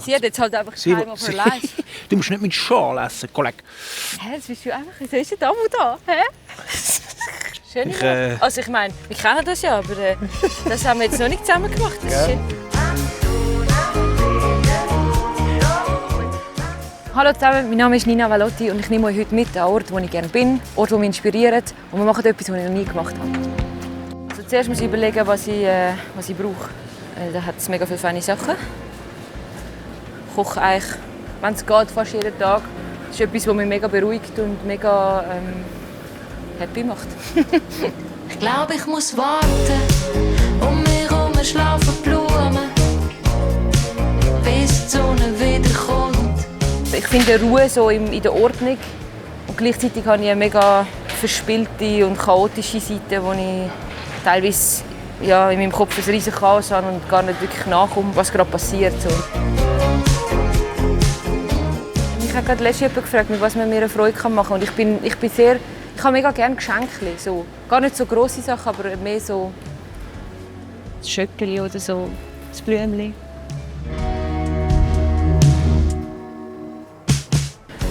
Sie hat jetzt halt einfach Time of her life. Du musst nicht mit Schal essen, Kollege. Hä, das bist du einfach. Wieso ist der da? Hä? Schön. Also ich meine, wir kennen das ja, aber das haben wir jetzt noch nicht zusammen gemacht. Das ist schön. Hallo zusammen, mein Name ist Nina Valotti und ich nehme euch heute mit an einen Ort, wo ich gerne bin, einen Ort, der mich inspiriert und wir machen etwas, was ich noch nie gemacht habe. Also zuerst muss ich überlegen, was ich brauche. Da hat es mega viele feine Sachen. Ich koche eigentlich, wenn es geht, fast jeden Tag. Das ist etwas, was mich mega beruhigt und mega happy macht. Ich glaube, ich muss warten. Um mich herum schlafen Blumen, bis die Sonne wiederkommt. Ich finde Ruhe so in der Ordnung. Und gleichzeitig habe ich eine mega verspielte und chaotische Seite, wo ich teilweise in meinem Kopf ein riesiges Chaos habe und gar nicht wirklich nachkomme, was gerade passiert. So. Ich habe gerade letztens jemanden gefragt, mit was man mir eine Freude machen kann. Und ich habe mega gerne Geschenke. So. Gar nicht so grosse Sachen, aber mehr so ein Schöckeli oder so, ein Blümchen.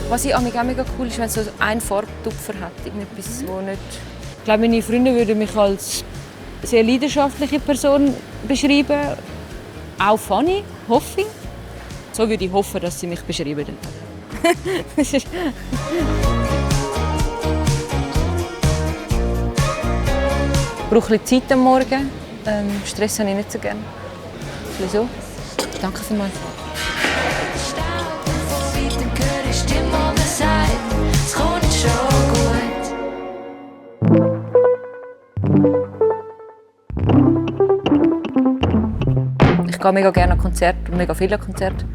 Was ich auch mega cool ist, wenn es so einen Farbtupfer hat. Irgendetwas, wo nicht... Ich glaube, meine Freunde würden mich als sehr leidenschaftliche Person beschreiben. Auch funny, hoffe ich. So würde ich hoffen, dass sie mich beschreiben. Ich brauche ein bisschen Zeit am Morgen. Stress habe ich nicht so gerne. Ein bisschen so. Danke vielmals. Ich gehe mega gerne an Konzerte und mega viele Konzerte.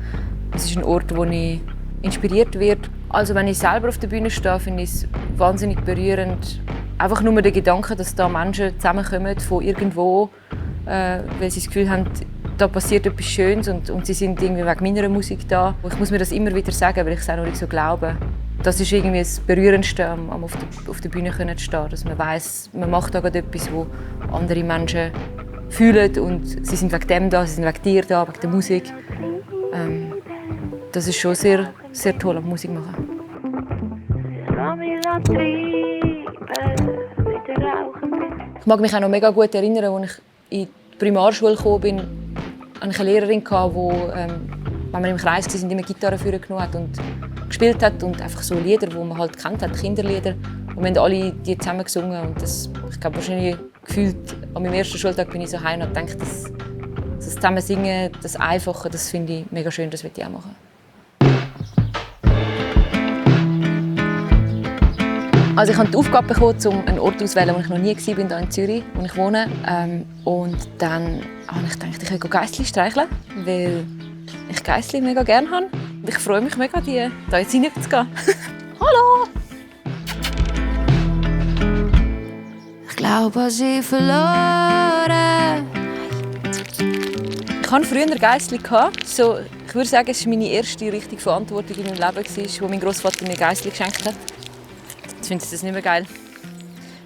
Es ist ein Ort, wo ich inspiriert werde. Also wenn ich selber auf der Bühne stehe, finde ich es wahnsinnig berührend. Einfach nur der Gedanke, dass da Menschen zusammenkommen von irgendwo, weil sie das Gefühl haben, da passiert etwas Schönes und sie sind irgendwie wegen meiner Musik da. Ich muss mir das immer wieder sagen, weil ich es auch noch nicht so glaube. Das ist irgendwie das Berührendste, auf der Bühne zu stehen. Dass man weiss, man macht da gerade etwas, wo andere Menschen fühlen und sie sind wegen dem da, sie sind wegen dir da, wegen der Musik. Das ist schon sehr, sehr toll, am Musik machen. Ich mag mich auch noch mega gut erinnern, als ich in die Primarschule gekommen bin, hatte ich eine Lehrerin, die, wenn wir im Kreis waren, immer Gitarre vorgenommen hat und gespielt hat und einfach so Lieder, die man halt kennt hat, Kinderlieder. Und wir haben alle die zusammen gesungen und das, ich glaube wahrscheinlich gefühlt an meinem ersten Schultag bin ich so heim und dachte, das zusammen singen, das Einfache, das finde ich mega schön, das möchte ich auch machen. Also ich habe die Aufgabe bekommen, um einen Ort auszuwählen, wo ich noch nie war, hier in Zürich, wo ich wohne. Und dann habe ich gedacht, ich will Geissli streicheln, weil ich Geissli mega gerne habe. Und ich freue mich mega, da jetzt hineinzugehen. Hallo! Ich glaube, sie verloren. Ich hatte früher Geissli. So, ich würde sagen, es war meine erste richtige Verantwortung in meinem Leben, als mein Großvater mir Geissli geschenkt hat. Jetzt finde ich das nicht mehr geil.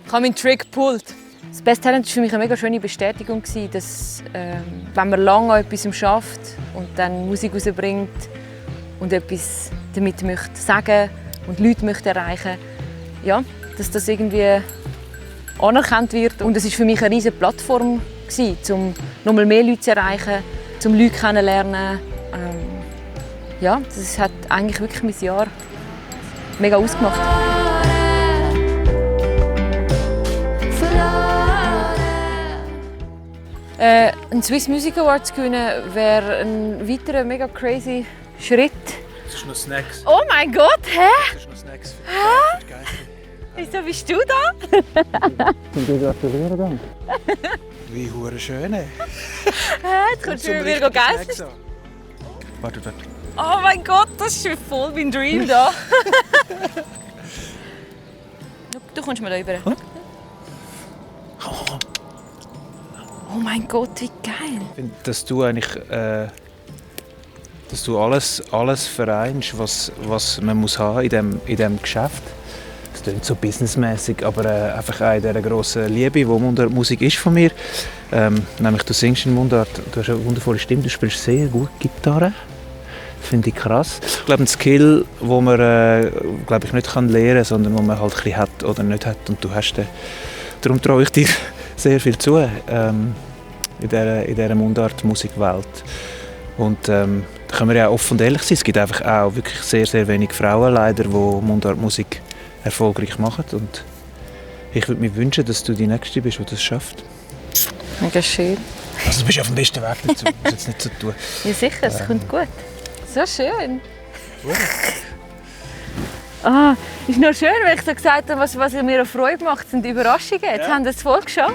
Ich habe meinen Trick gepult. Das Best Talent war für mich eine mega schöne Bestätigung, dass wenn man lange an etwas schafft und dann Musik herausbringt und etwas damit möchte sagen und Leute möchte erreichen, ja, dass das irgendwie anerkannt wird. Und es war für mich eine riesige Plattform, um noch mal mehr Leute zu erreichen, um Leute kennenzulernen. Ja, das hat eigentlich wirklich mein Jahr mega ausgemacht. Einen Swiss Music Award zu gewinnen wäre ein weiterer mega crazy Schritt. Das ist noch Snacks. Oh mein Gott, hä? Das ist noch Snacks für Geissli. Wieso bist du da? Und du gratulieren dann. Wie hure schön. Jetzt kommst du mir Geissli. Warte. Oh mein Gott, das ist voll mein Dream da. Du kommst mal da rüber. Hm? Oh mein Gott, wie geil! Ich finde, dass du eigentlich dass du alles vereinst, was man muss haben in dem Geschäft. Das klingt so businessmäßig, aber einfach auch in dieser grossen Liebe, die Mundart-Musik ist von mir. Nämlich du singst in Mundart, du hast eine wundervolle Stimme, du spielst sehr gut Gitarre. Finde ich krass. Ich glaube, ein Skill, den man glaube ich, nicht lernen kann, sondern den man halt ein bisschen hat oder nicht hat. Und du hast den. Darum traue ich dir sehr viel zu in dieser Mundart-Musikwelt. Und da können wir ja offen und ehrlich sein. Es gibt einfach auch wirklich sehr, sehr wenig Frauen leider, die Mundart-Musik erfolgreich machen. Und ich würde mir wünschen, dass du die Nächste bist, die das schafft. Mega schön. Also du bist auf dem besten Weg dazu. Das jetzt nicht so tun. Ja sicher, es kommt gut. So schön. Ah, ist noch schön, weil ich so gesagt habe, was mir eine Freude macht, sind die Überraschungen. Jetzt haben wir es voll geschafft.